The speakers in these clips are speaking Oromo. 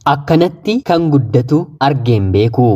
Akkanatti kan guddatu argeen beeku.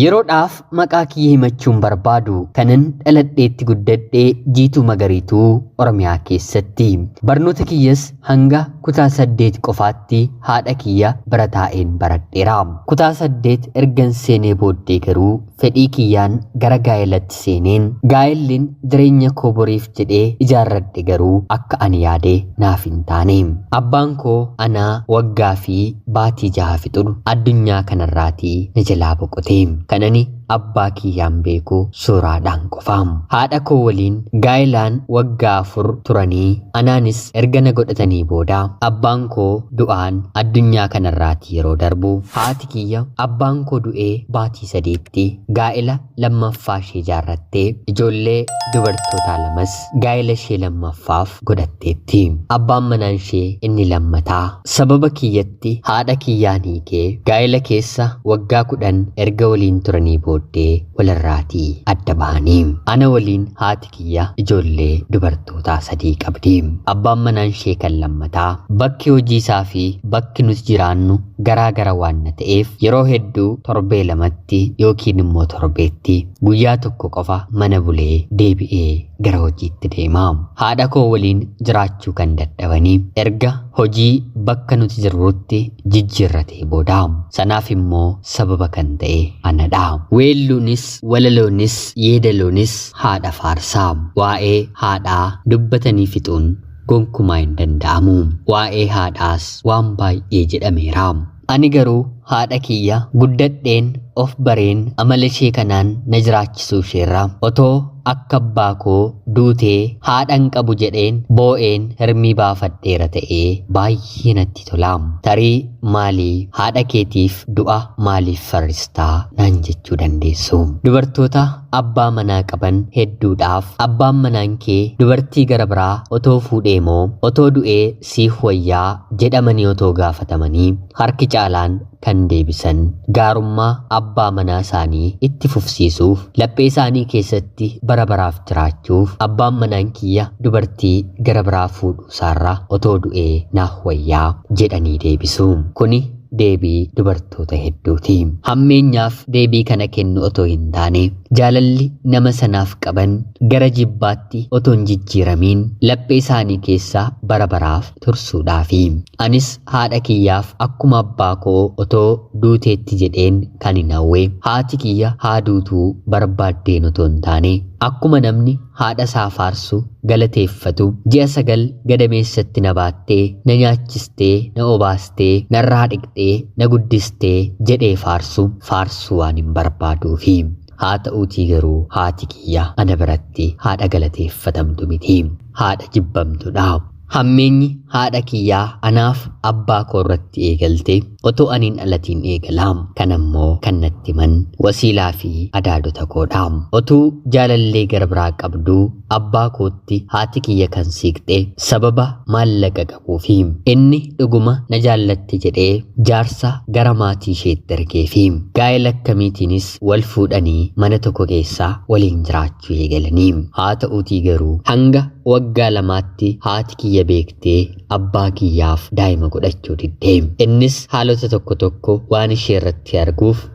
Yeroodhaaf maqaa kiyya himachuun barbaadu kanan dhaladheetti guddadhee Jiituu Magariituu Oromiyaa keessatti. Barnoota kiyyas hanga kutaa 8 qofaatti haadha kiyya bira taa'een baradheera. Kutaa 8 ergan seenee booddee garuu fedhii kiyyaan gara gaa'elatti seeneen gaa'ellin jireenya koo boriif jedhee ijaarradhe garuu akka ani yaade naaf hin taane. Abbaan koo anaa waggaa fi baatii 6 fixu addunyaa kanarraatii na jalaa boqote. Kan ani abbaa kiyyaan beeku suuraadhaan qofa. Haadha koo waliin gaa'ilaan waggaa 4 turanii anaanis erga na godhatanii booda abbaan koo du'aan addunyaa kanarraatii yeroo darbu haati kiyya abbaan koo du'ee baatii 3tti gaa'ila lammaffaa ishee ijaarrattee ijoollee dubartootaa lamas gaa'ila ishee lammaffaaf godhatteetti. Abbaan manaan ishee inni lammataa sababa kiyyatti haadha kiyyaan hiikee gaa'ila keessa waggaa 10 erga waliin turanii booddee walirraatii adda bahanii. Ana waliin haati kiyya ijoollee dubartootaa 3 qabdi. Abbaan manaan ishee kan lammataa bakki hojii isaa fi bakki nuti jiraannu garaa gara waan ta'eef yeroo hedduu torbee 2tti yookiin immoo torbeetti guyyaa tokko qofa mana bulee deebi'ee gara hojiitti deema. Haadha koo waliin jiraachuu kan dadhabanii erga hojii bakka nuti jirrutti jijjiirratee booda. Sanaaf immoo sababa kan ta'e anadha. Weelluunis, walaloonis, yeedaloonis haadha faarsaa. Waa'ee haadhaa dubbatanii fixuun gonkumaa hin danda'amu. Waa'ee haadhaas waan baay'ee jedhameera. Ani garuu haadha kiyya guddadheen of bareen amala ishee kanaan na jiraachisuu isheerra otoo akka abbaa koo duutee haadhan qabu jedheen boo'een hirmii baafadheera ta'ee baay'ee natti tola. Tarii maalii haadha keetiif du'a maaliif farristaa naan jechuu dandeessu. Dubartoota abbaa manaa qaban hedduudhaaf abbaan manaan kee dubartii gara biraa otoo fuudhee moo otoo du'ee siif wayyaa jedhamanii otoo gaafatamanii harki caalaan kan deebisan gaarummaa abbaa manaa isaanii itti fufsiisuuf laphee isaanii keessatti bara baraaf jiraachuuf abbaan manaan kiyya dubartii gara biraa fuudhuu isaarra otoo du'ee naaf wayyaa jedhanii deebisu. Kuni deebii dubartoota hedduuti. Hammeenyaaf deebii kana kennu otoo hin taane jaalalli nama sanaaf qaban gara jibbaatti otoo hin jijjiiramiin laphee isaanii keessa bara baraaf tursuudhaafi. Anis haadha kiyyaaf akkuma abbaa koo otoo duuteetti jedheen kan hin hawwe haati kiyya haa duutuu barbaaddeen otoo hin taane akkuma namni haadha isaa faarsu galateeffatu ji'a 9 gadameessatti na baattee na nyaachistee na obaastee narraa dhiqxee na guddistee jedhee faarsu faarsuu waan hin barbaaduufi. Haa ta'uutii garuu haati kiyya ana biratti haadha galateeffatamtu miti. Haadha jibbamtudha. Hammeenyi haadha kiyyaa anaaf abbaa koo irratti eegalte otoo aniin dhalatiin eegala. Kanammoo kan natti himan wasiilaa fi adaadota koodha. Otuu jaalallee gara biraa qabduu abbaa kootti haati kiyya kan siiqxe sababa maallaqa qabuufi inni dhuguma na jaallatte jedhee jaarsa gara maatii isheetti ergeefi gaa'ela akkamiitiinis wal fuudhanii mana tokko keessaa waliin jiraachuu eegalanii. Haa ta'uutii garuu hanga waggaa 2tti haati kiyya beektee abbaa kiyyaaf daa'ima godhachuu didde. Innis haalota tokko tokko waan ishee irratti arguuf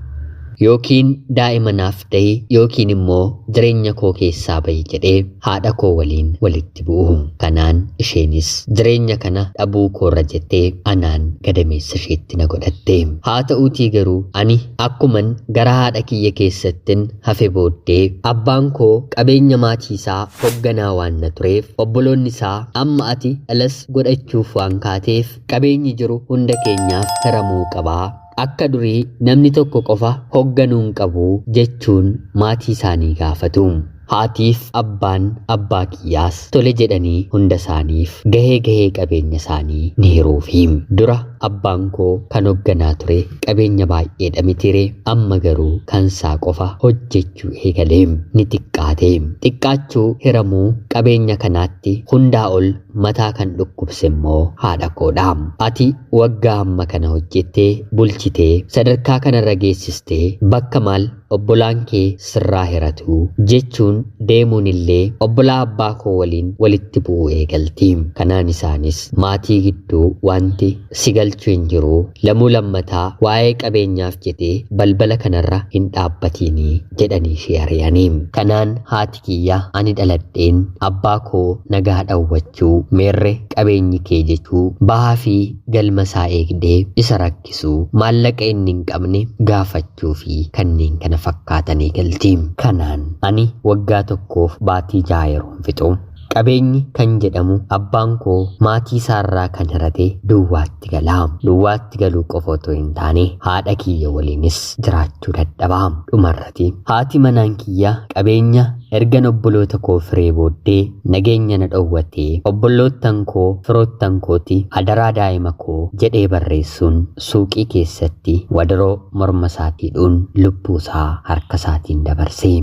yookiin daa'ima naaf da'i yookiin immoo jireenya koo keessaa ba'i jedhee haadha koo waliin walitti bu'u. Kanaan isheenis jireenya kana dhabuu koorra jettee anaan gadameessa isheetti na godhatte. Haa ta'uutii garuu ani akkuman gara haadha kiyya keessattin hafe booddee abbaan koo qabeenya maatii isaa hoogganaa waan na tureef obboloonni isaa amma ati dhalas godhachuuf waan kaateef qabeenyi jiru hunda keenyaaf hiramuu qabaa. Akka durii namni tokko qofa hoogganuu hin qabu jechuun maatii isaanii gaafatu. Haatiif abbaan abbaa kiyyaas tole jedhanii hunda isaaniif gahee gahee qabeenya isaanii ni hiruufi. Dura abbaan koo kan hoogganaa ture qabeenya baay'eedha mitire amma garuu kan isaa qofa hojjechuu eegalee ni xiqqaate. Xiqqaachuu hiramuu qabeenya kanaatti hundaa ol mataa kan dhukkubse immoo haadha koodha. Ati waggaa hamma kana hojjettee bulchitee sadarkaa kanarra geessistee bakka maal obbolaan kee sirraa hiratu jechuun deemuun illee obbolaa abbaa koo waliin walitti bu'uu eegalti. Kanaan isaanis maatii gidduu wanti si galchu hin jiru, lamuu lammataa waa'ee qabeenyaaf jedhee balbala kanarra hin dhaabbatiinii jedhanii ishee ari'anii. Kanaan haati kiyya ani dhaladheen abbaa koo nagaa dhawwachuu, meerre qabeenyi kee jechuu, bahaa fi galma isaa eegdee isa rakkisuu, maallaqa inni hin qabne gaafachuu fi kanneen kana fakkaatan eegalti. Kanaan ani waggaa 1 baatii 6 yeroon fixu qabeenyi kan jedhamu abbaan koo maatii isaarraa kan hirate duwwaatti gala. Duwwaatti galuu qofa otoo hin taane haadha kiyya waliinis jiraachuu dadhaba. Dhumarratti haati manaan kiyya qabeenya ergan obboloota koo firee booddee nageenya na dhowwatee obboloottan koo firoottan kooti adaraa daa'ima koo jedhee barreessuun suuqii keessatti wadaroo morma isaatii hidhuun lubbuu isaa harka isaatiin dabarse.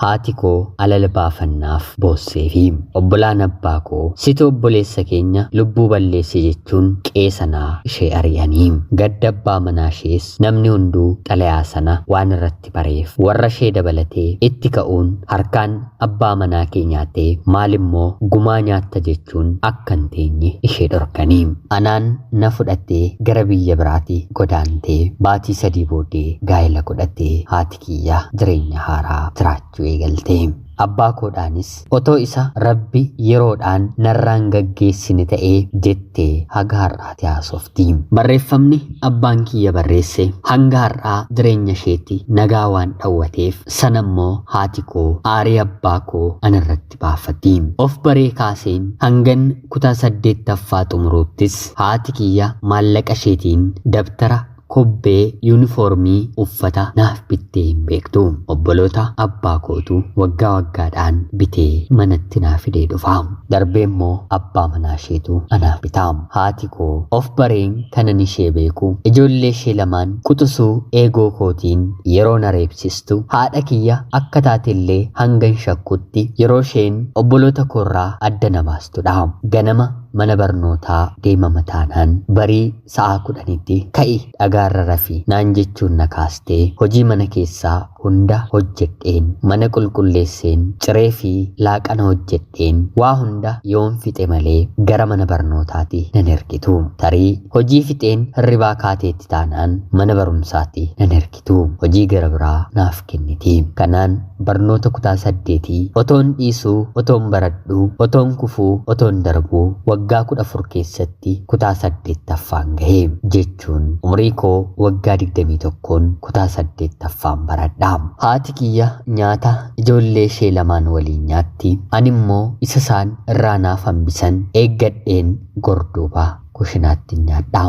Haati koo alala baafannaaf boossee fi obbolaan abbaa koo situ obboleessa keenya lubbuu balleesse jechuun qeesanaa ishee ari'anii. Gadda abbaa manaa ishees namni hunduu xalayaa sana waan irratti bareef warra ishee dabalatee itti ka'uun harkaan abbaa manaa kee nyaatee maal immoo gumaa nyaatta jechuun akka hin teenye ishee dhorkanii. Anaan na fudhattee gara biyya biraatti godaantee baatii 3 booddee gaa'ela godhattee haati kiyya jireenya haaraa jiraachuu eegalte. Abbaa koodhaanis otoo isa rabbi yeroodhaan narraan gaggeessine ta'ee jettee haga har'aatti haasofti. Barreeffamni abbaan kiyya barreesse hanga har'aa jireenya isheetti nagaa waan dhawwateef sana immoo haati koo aarii abbaa koo anarratti baafatti. Of baree kaaseen hangan kutaa 8ffaa xumuruuttis haati kiyya maallaqa isheetiin dabtara kobbee yuunifoormii uffata naaf bittee hin beektu. Obboloota abbaa kootu waggaa waggaadhaan bitee manatti naaf fidee dhufa. Darbee immoo abbaa manaa isheetu anaaf bita. Haati koo of bareen kanan ishee beeku ijoollee ishee lamaan quxisuu eegoo kootiin yeroo na reebsistu haadha kiyya akka taatellee hangan shakkutti yeroo isheen obboloota koorraa adda na baastudha. Ganama mana barnootaa deemama taanaan barii sa'a 10tti ka'i dhagaarra rafi naan jechuun na kaastee hojii mana keessaa hunda hojjedheen mana qulqulleesseen ciree fi laaqana hojjedheen waa hunda yoon fixe malee gara mana barnootaatti nan ergitu. Tarii hojii fixeen hirribaa kaateetti taanaan mana barumsaatti nan ergitu. Hojii gara biraa naaf kenniti. Kanaan barnoota kutaa 8 otoon dhiisuu, otoon baradhuu, otoon kufuu, otoon darbuu waggaa 14 keessatti kutaa 8ffaan gahe jechuun umrii koo waggaa 21 kutaa 8ffaan baradha. Haati kiyya nyaata ijoollee ishee lamaan waliin nyaatti. Ani immoo isa isaan irraa naaf hambisan eeggadheen gorduuba kushinaatti nyaadha.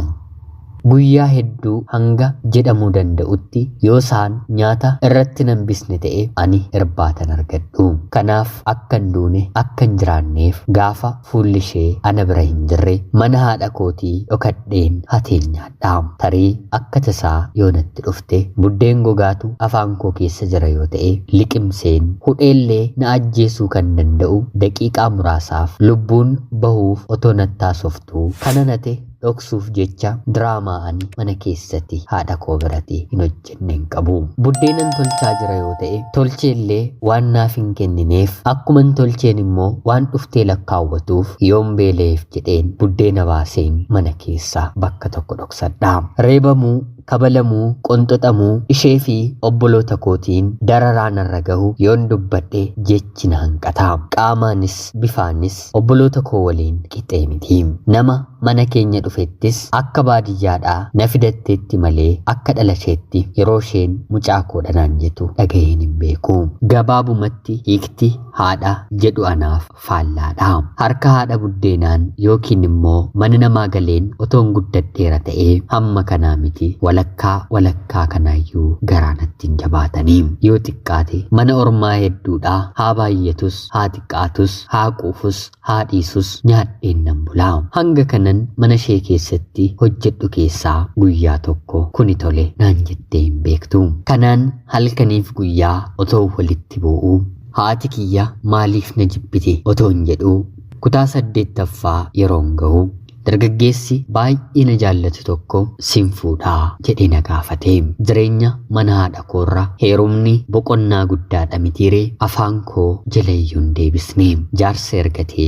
Guyyaa hedduu hanga jedhamuu danda'utti yoo isaan nyaata irratti nan bisne ta'e ani irbaatan argadhu. Kanaaf akka hin duune akka hin jiraanneef gaafa fuulli ishee ana bira hin jirre mana haadha kootii dhokadheen hateen nyaadha. Tarii akka tasaa yoo natti dhufte buddeen gogaatu afaan koo keessa jira yoo ta'e liqimseen hudheellee na ajjeesuu kan danda'u daqiiqaa muraasaaf lubbuun bahuuf otoo nattaasoftuu kana nate dhoksuuf jecha diraamaa ani mana keessatti haadha koo biratti hin hojjenne hin qabu. Buddeenan tolchaa jira yoo ta'e tolcheellee waan naaf hin kennineef akkuman tolcheen immoo waan dhuftee lakkaawwatuuf yoon beela'eef jedheen buddeena baaseen mana keessa bakka tokko dhoksadha. Reebamuu, kabalamuu, qonxoxamuu ishee fi obboloota kootiin dararaa narra gahu yoon dubbadhe jechi na hanqata. Qaamaanis bifaanis obboloota koo waliin qixxee miti. Nama mana keenya dhufettis akka baadiyyaadhaa na fidatteetti malee akka dhalasheetti yeroo isheen mucaa koo dhanaan jettu dhagaheen hin beeku. Gabaabumatti hiikti haadha jedhu anaaf faallaadha. Harka haadha buddeenaan yookiin immoo mana namaa galeen otoon guddadheera ta'ee hamma kanaa miti. Walakkaa walakkaa kanaayyuu garaa natti hin jabaatanii. Yoo xiqqaate mana ormaa hedduudhaa haa baay'atus, haa xiqqaatus, haa quufus, haa dhiisus nyaadheen nan bulaa. Hanga kanan mana ishee keessatti hojjedhu keessaa guyyaa tokko kuni tole naan jettee hin beektu. Kanaan halkaniif guyyaa otoo walitti bu'uu haati kiyya maaliif na jibbite otoo hin jedhuu kutaa 8ffaa yeroon ga'u dargaggeessi baay'ee na jaallatu tokko sin fuudhaa jedhee na gaafate. Jireenya mana haadha koorra heerumni boqonnaa guddaadha mitiiree afaan koo jala iyyuu hin deebisne. Jaarsa ergatee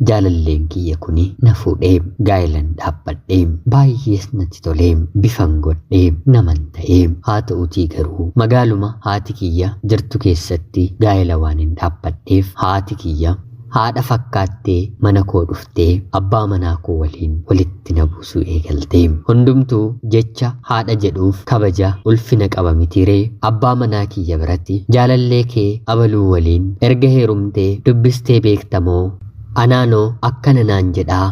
jaalalleen kiyya kuni na fuudhee gaa'ilan dhaabbadhee baay'ees natti tolee bifan godhee naman ta'ee haa ta'uutii garuu magaaluma haati kiyya jirtu keessatti gaa'ila waan hin dhaabbadheef haati kiyya haadha fakkaattee mana koo dhuftee abbaa manaa koo waliin walitti na buusuu eegalte. Hundumtuu jecha haadha jedhuuf kabaja ulfina qaba mitiiree abbaa manaa kiyya biratti jaalallee kee abaluu waliin erga heerumtee dubbistee beektamoo anaanoo akkana naan jedhaa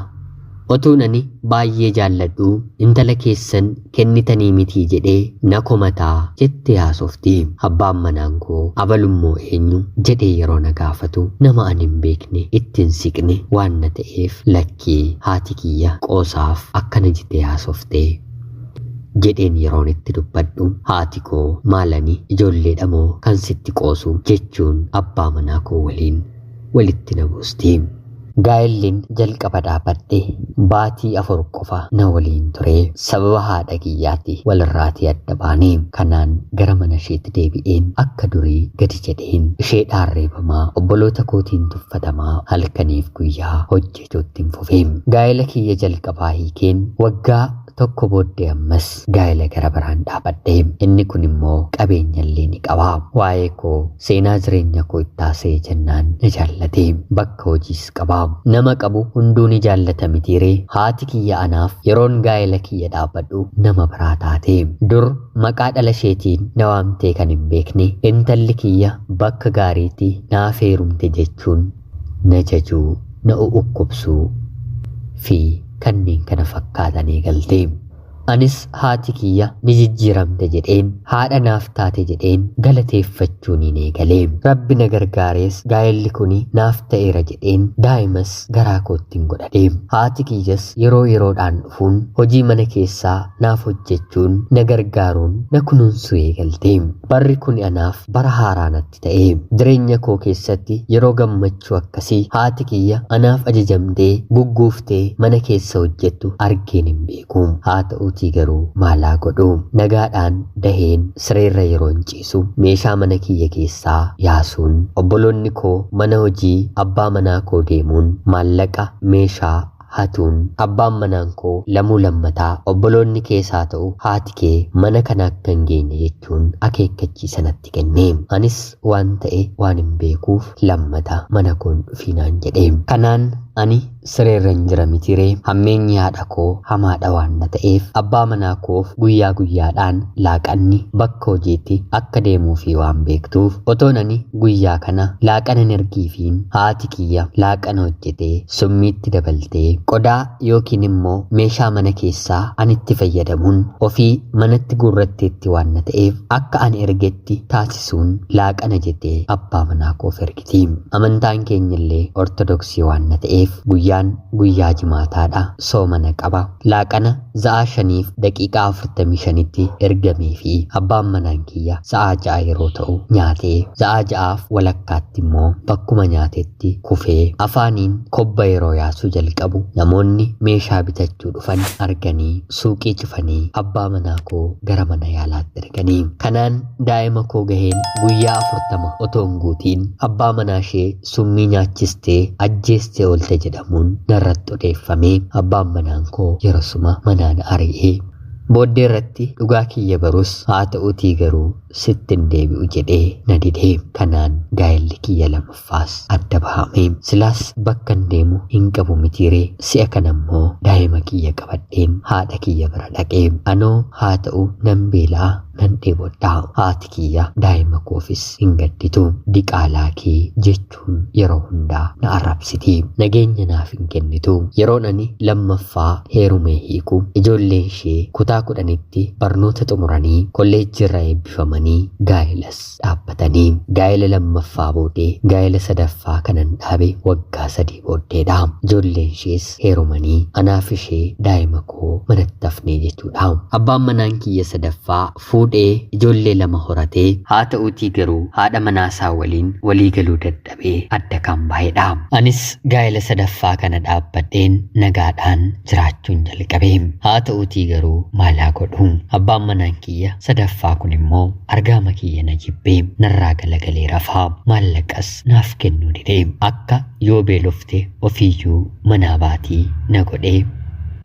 otuun ani baay'ee jaalladhuu intala keessan kennitanii mitii jedhee na komataa jettee haasofti. Abbaan manaan koo abalummoo eenyu jedhee yeroo na gaafatu nama ani hin beekne itti hin siqne waan na ta'eef lakkii haati kiyya qoosaaf akkana jettee haasoftee jedheen yeroon itti dubbadhu haati koo maalani ijoolleedha moo kan sitti qoosu jechuun abbaa manaa koo waliin walitti na buusti. Gaa'elliin jalqaba dhaabadhe baatii 4 qofa na waliin ture sababa haadha kiyyaatti walirraatii adda baane. Kanaan gara mana isheetti deebi'een akka durii gadi jedheen ishee dhaarreebamaa obboloota kootiin tuffatamaa halkaniif guyyaa hojjechuutti hin fufe. Gaa'ela kiyya jalqabaa hiikeen waggaa tokko booddee ammas gaa'ela gara biraan dhaabadhe. Inni kun immoo qabeenya illee ni qaba. Waa'ee koo seenaa jireenya koo itti haasa'ee jennaan na jaallate. Bakka hojiis qaba. Nama qabu hunduu ni jaallata mitiiree haati kiyya anaaf yeroon gaa'ela kiyya dhaabbadhu nama biraa taate. Dur maqaa dhala isheetiin na waamtee kan hin beekne intalli kiyya bakka gaariitti naaf heerumte jechuun na jajuu, na u'ukkubsuu fi kanneen kana fakkaatan eegalte. Anis haati kiyya ni jijjiiramte jedheen haadha naaf taate jedheen galateeffachuun hin eegale. Rabbi na gargaarees gaa'elli kuni naaf ta'eera jedheen daa'imas garaa kootti hin godhadhe. Haati kiyyas yeroo yeroodhaan dhufuun hojii mana keessaa naaf hojjechuun na gargaaruun na kunuunsuu eegalte. Barri kuni anaaf bara haaraa natti ta'e. Jireenya koo keessatti yeroo gammachuu akkasii haati kiyya anaaf ajajamtee gugguuftee mana keessa hojjettu argeen hin beeku. Haa ta'uutii garuu maalaa godhu nagaadhaan daheen sireerra yeroon ciisu meeshaa mana kiyya keessaa yaasuun obboloonni koo mana hojii abbaa manaa koo deemuun maallaqa meeshaa hatuun abbaan manaan koo lamuu lammataa obboloonni keessaa ta'u haati kee mana kana akka hin geenye jechuun akeekkachiisa natti kenne. Anis waan ta'e waan hin beekuuf lammata mana koon dhufiinaan jedhe. Kanaan ani sireerra hin jira mitiree hammeenyi haadha koo hamaadha waan na ta'eef abbaa manaa koof guyyaa guyyaadhaan laaqanni bakka hojiitti akka deemuufi waan beektuuf otoon ani guyyaa kana laaqana hin ergiifiin haati kiyya laaqana hojjetee summiitti dabaltee qodaa yookiin immoo meeshaa mana keessaa ani itti fayyadamuun ofii manatti guurratteetti waan na ta'eef akka ani ergetti taasisuun laaqana jettee abbaa manaa koof ergiti. Amantaan keenyallee ortodoksii waan na ta'eef guyyaan guyyaa jimaataadha soomana qaba. Laaqana za'aa 5:45tti ergamee fi abbaan manaan kiyya za'aa 6 yeroo ta'u nyaatee za'aa 6:30tti immoo bakkuma nyaatetti kufee afaaniin kobba yeroo yaasuu jalqabu namoonni meeshaa bitachuu dhufan arganii suuqii cufanii abbaa manaa koo gara mana yaalaatti erganii. Kanaan daa'ima koo gaheen guyyaa 40 otoo hin guutiin abbaa manaa ishee summii nyaachistee ajjeestee oolte jedhamuun narratti odeeffamee abbaan manaan koo yerosuma manaan ari'ee. Booddee irratti dhugaa kiyya barus haa ta'uutii garuu Sitti hin deebi'u jedhee na didee. Kanaan gaa'elli kiyya lammaffaas adda bahame. Silaas bakka hin deemu hin qabu mitiiree. Si'a kana immoo daa'ima kiyya qabadheen haadha kiyya bira dhaqee. Anoo haa ta'u nan beelaa nan dheebodhaa. Haati kiyya daa'ima koofis hin gadditu. Diqaalaa kee jechuun yeroo hundaa na arrabsiti. Nageenya naaf hin kennitu. Yeroon ani lammaffaa heerumee hiiku ijoolleen ishee kutaa 10tti barnoota xumuranii kolleejjii irraa eebbifamanii gaa'ilas dhaabbatanii. Gaa'ela lammaffaa booddee gaa'ela sadaffaa kanan dhaabe waggaa 3 booddeedha. Ijoolleen ishees heerumanii anaaf ishee daa'ima koo manatti hafnee jechuudha. Abbaan manaan kiyya sadaffaa fuudhee ijoollee 2 horatee haa ta'uutii garuu haadha manaasaa waliin walii galuu dadhabee adda kan baheedha. Anis gaa'ela sadaffaa kana dhaabbadheen nagaadhaan jiraachuun jalqabe. Haa ta'uutii garuu maalaa godhu? Abbaan manaan kiyya sadaffaa kun immoo argaama kiyya na jibbee narraa galagalee rafaa. Maallaqas naaf kennuu dide. Akka yoo beelofte ofiiyyuu manaa baatii na godhee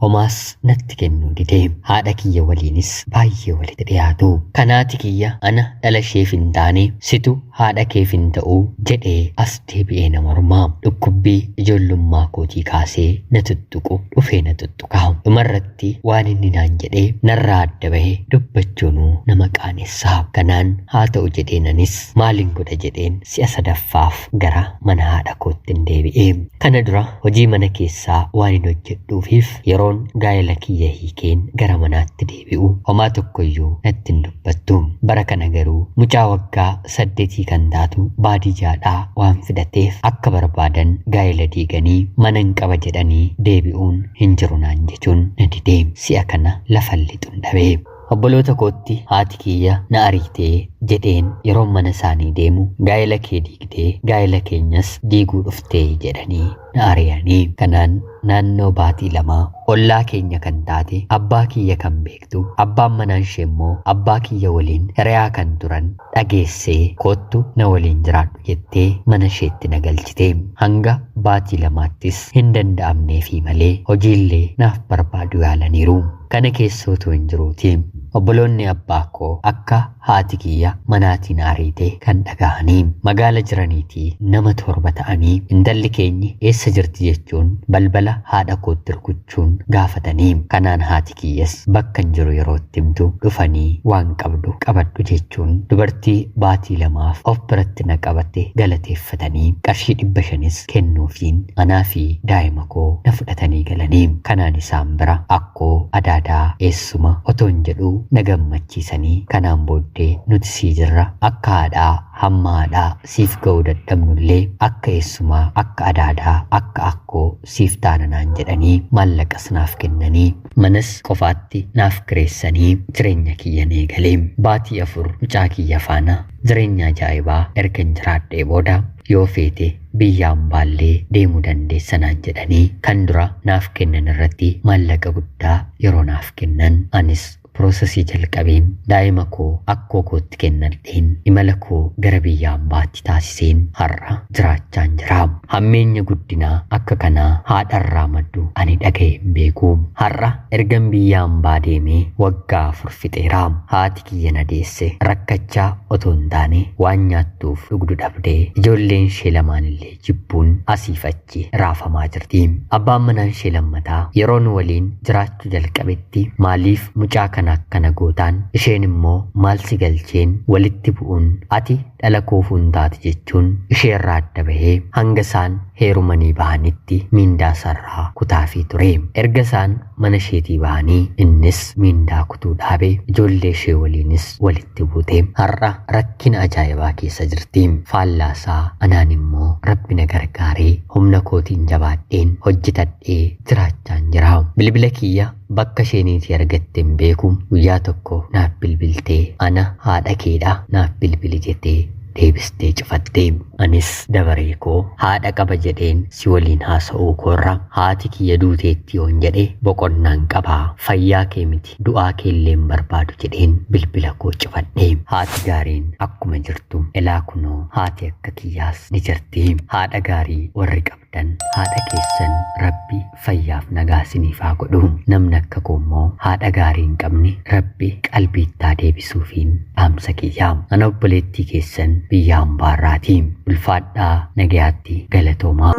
homaas natti kennuu dide. Haadha kiyya waliinis baay'ee walitti dhiyaatu. Kanaati kiyya ana dhala isheef hin taane situ haadha keef hin ta'u jedhee as deebi'ee na morma. Dhukkubbii ijoollummaa kootii kaasee na tuttuqu dhufee na tuttuqa. Dhumarratti waan inni naan jedhee narraa adda bahe dubbachuunuu nama qaanessa. Kanaan haa ta'u jedheen anis maalin godha jedheen si'a sadaffaaf gara mana haadha kootti hin deebi'e. Kana dura hojii mana keessaa waan hin hojjedhuufiif yeroon gaa'ela kiyya hiikeen gara manaatti deebi'u homaa tokkoyyuu natti hin dubbattu. Bara kana garuu mucaa waggaa 8 kan taatu baadiyyaadhaa waan fidateef akka barbaadan gaa'ela diiganii mana hin qaba jedhanii deebi'uun hin jiru naan jechuun na dide. Si'a kana lafan lixuun dhabe. Obboloota kootti haati kiyya na ariitee jedheen yeroon mana isaanii deemu gaa'ela kee diigdee gaa'ela keenyas diiguu dhuftee jedhanii na ari'anii. Kanaan naannoo baatii 2 ollaa keenya kan taate abbaa kiyya kan beektu abbaan manaan ishee immoo abbaa kiyya waliin hiriyaa kan turan dhageessee koottu na waliin jiraadhu jettee mana isheetti na galchite. Hanga baatii 2ttis hin danda'amneefii malee hojiillee naaf barbaadu yaalaniiru. Kana keessa otoo hin jiruuti obboloonni abbaa koo akka haati kiyya manaatiin ariite kan dhagahanii magaala jiraniitii nama 7 ta'anii intalli keenyi eessa jirti jechuun balbala haadha kootti rukuchuun gaafatanii. Kanaan haati kiyyas bakka hin jiru yeroo itti himtu dhufanii waan qabdu qabadhu jechuun dubartii baatii 2f of biratti na qabatte galateeffatanii qarshii 500 kennuufiin anaa fi daa'ima koo na fudhatanii galanii. Kanaan isaan bira akkoo adaadaa eessuma otoo hin jedhu na gammachiisanii kanaan booddee nuti sii jirra akka haadhaa hamma haadhaa siif ga'uu dadhabnullee akka eessumaa akka adaadaa akka akkoo siif taana naan jedhanii maallaqas naaf kennanii manas qofaatti naaf kireessanii jireenya kiyya eegalee. Baatii 4 mucaa kiyya faana jireenya ajaa'ibaa erga hin jiraadhee booda yoo feete biyyaan baallee deemuu dandeessa naan jedhanii kan dura naaf kennan irratti maallaqa guddaa yeroo naaf kennan anis piroosesii jalqabeen daa'ima koo akkoo kootti kennadheen imala koo gara biyya ambaatti taasiseen har'a jiraachaan jira. Hammeenya guddinaa akka kanaa haadharraa maddu ani dhaga'e hin beeku. Har'a ergan biyya ambaa deemee waggaa 4 fixeera. Haati kiyya na deesse rakkachaa otoo hin taane waan nyaattuuf dhugdu dhabdee ijoolleen ishee lamaan illee jibbuun asiif achi raafamaa jirti. Abbaan manaan ishee lammataa yeroo nu waliin jiraachuu jalqabetti maaliif mucaa kana akkana gootaan isheen immoo maal si galcheen walitti bu'uun ati dhala koofuun taate jechuun isheerraa adda bahee hanga isaan heerumanii bahanitti miindaa sarraa kutaafii ture. Erga isaan mana isheetii bahanii innis miindaa kutuu dhaabe ijoollee ishee waliinis walitti buute. Har'a rakkina ajaa'ibaa keessa jirti. Faallaasaa anaan immoo rabbi na gargaaree humna kootiin jabaadheen hojjetadhee jiraachaan jira. Bilbila kiyya bakka isheeniitii argatte hin beeku. Guyyaa tokko naaf bilbiltee ana haadha keedha naaf bilbili jettee deebistee cufatte. Anis dabaree koo haadha qaba jedheen si waliin haasa'uu koorra haati kiyya duuteetti yoon jedhe boqonnaan qabaa fayyaa kee miti du'aa kee illee hin barbaadu jedheen bilbila koo cufadhe. Haati gaariin akkuma jirtu elaa kunoo haati akka kiyyaas ni jirti. Haadha gaarii warri qabdan qabdan haadha keessan Rabbi fayyaaf nagaa isiniif haa godhu. Namni akka koo immoo haadha gaarii hin qabne Rabbi qalbiittaa deebisuufiin dhaamsa kiyya. Ana obboleettii keessan biyya hambaarraati. Ulfaadhaa nagayaatti galatoomaa.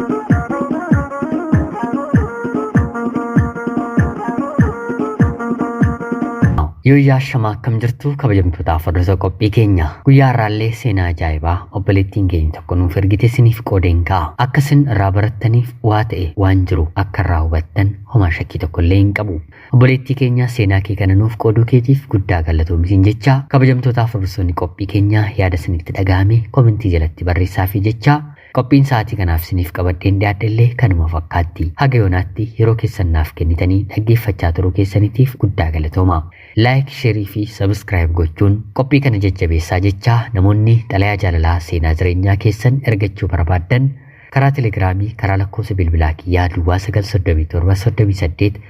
Yooyyaa shamaa akkam jirtu kabajamtootaaf hordoftoota qophii keenya. Guyyaa har'aallee seenaa ajaa'ibaa obboleettiin keenya tokko nuuf ergite isiniif qoodeen ka'a. Akka isin irraa barattaniif waa ta'e waan jiru akka irraa hubattan homaa shakkii tokko illee hin qabu. Obboleettii keenya seenaa kee kana nuuf qooduu keetiif guddaa galatoomi siin jecha kabajamtootaaf hordoftoonni qophii keenya yaada isinitti dhaga'ame komentii jalatti barreessaa fi jecha Qophiin sa'aatii kanaaf isiniif qabadheen dhiyaadhe illee kanuma fakkaatti. Haga yoonaatti yeroo keessan naaf kennitanii dhaggeeffachaa turuu keessaniitiif guddaa galatooma. Laayik, sheerii fi sabiskiraayib gochuun qophii kana jajjabeessaa jechaa namoonni xalayaa jaalalaa seenaa jireenyaa keessan ergachuu barbaaddan karaa telegiraamii karaa lakkoofsa bilbilaa kiyyaa duwwaa 937 38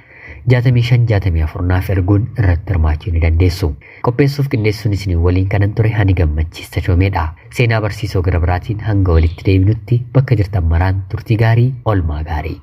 65 64 naaf erguun irratti hirmaachuu ni dandeessu. Qopheessuuf qindeessuun isin waliin kanan ture ani Gammachiis Tashoomeedha. Seenaa barsiisoo gara biraatiin hanga walitti deebinutti bakka jirtan maraan turtii gaarii, oolmaa gaarii.